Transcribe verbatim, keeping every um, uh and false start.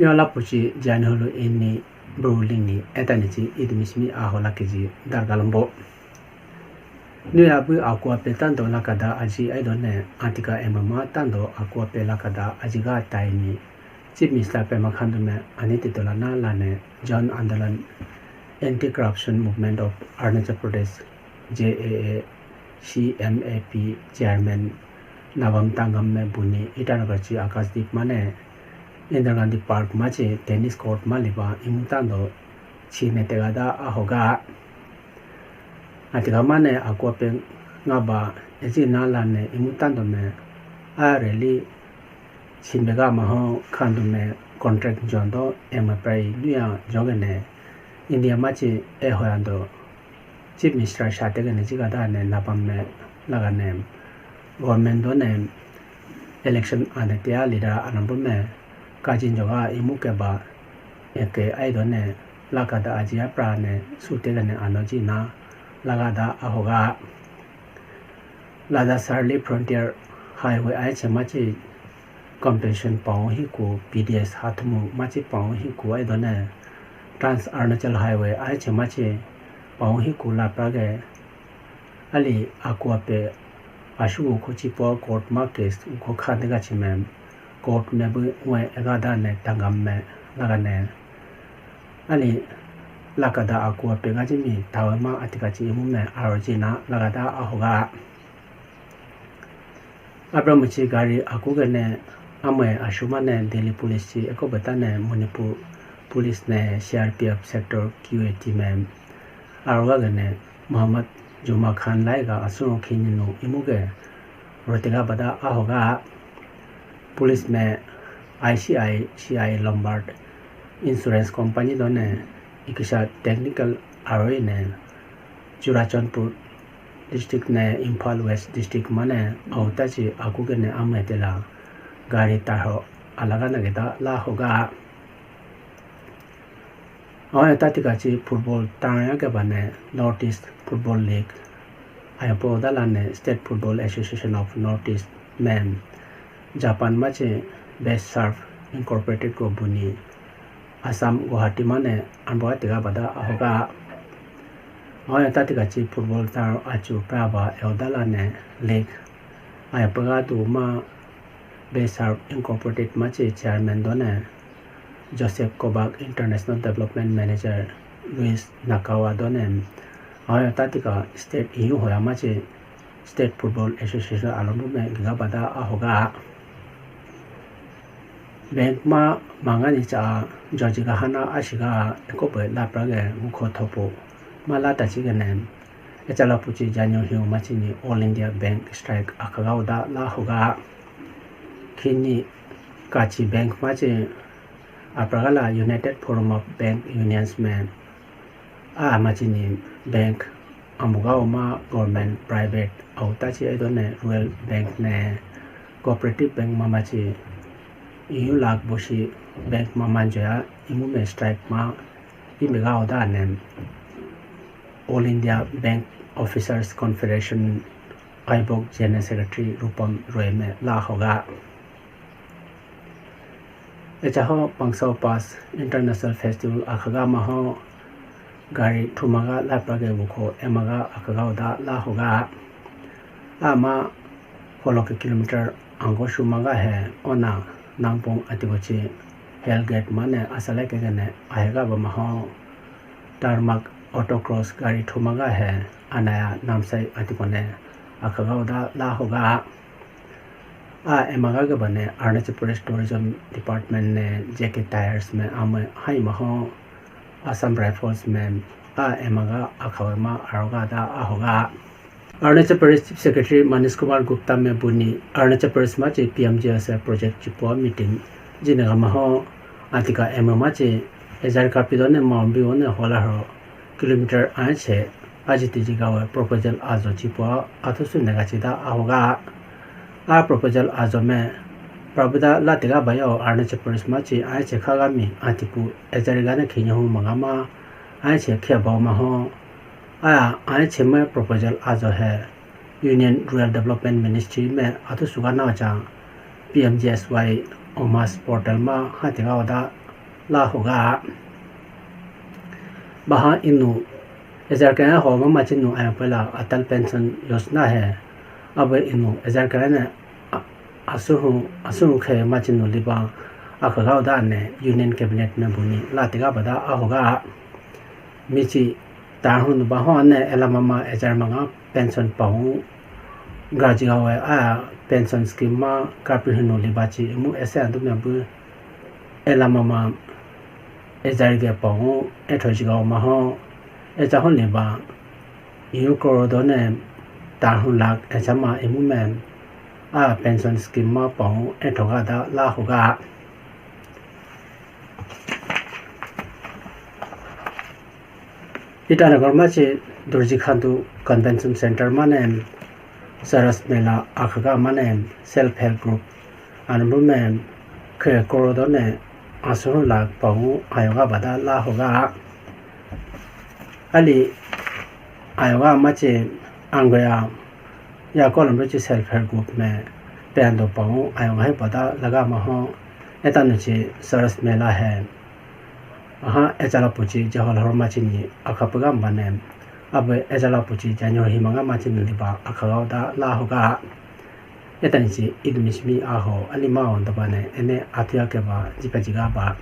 Nyo lapu chi jani hulu ini bru lini etani chi idimi simi ahola keji dargalambo. Nyo abu akua pe tando lakada aji aido ne, atika M M A tando akua pe lakada aji ga taini. Chief Minister Pema Khandu me ani titola na lane Jan Andolan, Anti-Corruption Movement of Arunachal Pradesh, J A A C M A P Chairman Nabam Tangam me buni Itanagar chi Akashdeep mane Indira Gandhi Park ma chi tennis court ma liba imu tando chi ne tegada ahoga. Atika mane akua pe ngaba eji na lane imu tando me a rally Simbe ga maho Khandu me contract jondo M A P nuya jogene India machi e hoyando Chief Minister sate gene jiga da ne Nabam me laga ne government do ne election ane tia leader anambo me kajin joga imu ke ba eke ai do ne lakada aji apra ne sute gene ano ji na lagada ahoga. Lada Sarli Frontier Highway aiche machi compensation paung hiku, P D S hathumu machi paung hiku aidone Trans Arunachal Highway aiche machi paung hiku laprage ali akua pe ashu ukho chipo court ma case ukho kha dega chimem court me bu ngwe ega da ne tangam me laga ne. Ani lakada akua pega jimi tawe ma atika chi imu me aro jina lagada ahoga. Abramuchi gari aku gene amwe ashuma ne Delhi Police chi eko beta ne Manipur Police ne C R P F sector Q A team em aroga gene Muhammad Juma Khan laiga asuro khininu imuge rotega bada ahoga. Police me I C I C I Lombard Insurance Company done ikisa technical aroi ne Churachandpur district ne Imphal West district mane auta chi aku gene ametela gari taho alaga nageta la hoga. Awa tati kachi football tang ya ke bane North East Football League. Aya po dala ne State Football Association of North East men Japan machi Best Serve Incorporated ko buni Assam Guwahati mane anbo atiga bada ahoga. Awa tati kachi football tang achu praba eodala ne league. Aya paga tu ma Best Serve Incorporated machi chairman done Joseph Kobak International Development Manager Luis Nakawa done ayo tatika state iyu hoya machi State Football Association alombo me giga bada ahoga. Bank ma mangani cha jojiga hana ashiga ekope laprage mukho thopo ma lata chigene echala puchi janyo hiu machini All India Bank Strike akhaga uda la hoga. Khini kachi bank machi apragala United Forum of Bank Unions me a machini bank amuga uma government private auta chi aidone rural bank ne cooperative bank mama chi iyu lakh boshi bank ma manjoya imu me strike ma imiga oda ne All India Bank Officers Confederation aibok General Secretary Rupam Roy me la hoga. Echaho Pangsao Pass International Festival akhaga maho gari thumaga laprage bukho emaga akhaga uda la hoga. Ama fifty kilometer ango shumaga he ona nangpong atikochi Hell Gate mane asale kegene ahega ba maho tarmac autocross gari thumaga he anaya namsai atikone akhaga uda la hoga. A emaga ke bane Arunachal Pradesh Tourism Department ne J K Tyres me ame hai maho Assam Rifles me a emaga akhawe ma aroga da ahoga. Arunachal Pradesh Chief Secretary Manish Kumar Gupta me buni Arunachal Pradesh ma chi P M G S Y project chipo meeting jinaga maho atika M M A chi ejar kapidone maumbi one hola ho kilometer anche ajiti jigawa proposal ajo chipo athusu nega chida ahoga. A proposal ajo me prabhuda latiga bayo Arunachal Pradesh ma chi anche khagami atipu ejariga ne khinyahu magama anche kheba maho. Aya anche me proposal ajo he Union Rural Development Ministry me athusu ga na cha P M G S Y Omas portal ma hatiga oda la hoga. Baha inu ejar kaya ho mama chinu ayo pela Atal Pension Yojana he. Abe inu ejar kaya ne a-, asuhu, asuhu khe machinu liba akhaga da ne Union Cabinet me buni la tiga bada ahoga. Michi tarhun ba ho ne ela mama ejar manga pension pahu grajiga we a pension scheme ma kapri hunu liba chi mu ese adu me bu ela mama ejar ge pahu etho jiga ma ho echa ho liba yu koro do ne tarhun lak echa ma imu me a pension scheme ma pahu etho ga da la hoga. Itanagar ma chi Dorji Khandu Convention Center ma ne Saras Mela akhaga ma ne self help group anbu me khe koro do ne asuru la pahu ayoga bada la hoga. Ali ayoga ma chi angoya ya kolom chi self help group me pendo pahu ayoga he bada laga ma ho etanu chi Saras Mela he. Aha, echala puchi Jawahar Horma chini akha pagam bane. Abe echala puchi January himanga ma chini liba akha gauda la hoga. Etani chi idmi simi aho, ani ma on da bane, ene atuya ke ba, jipa jiga ba.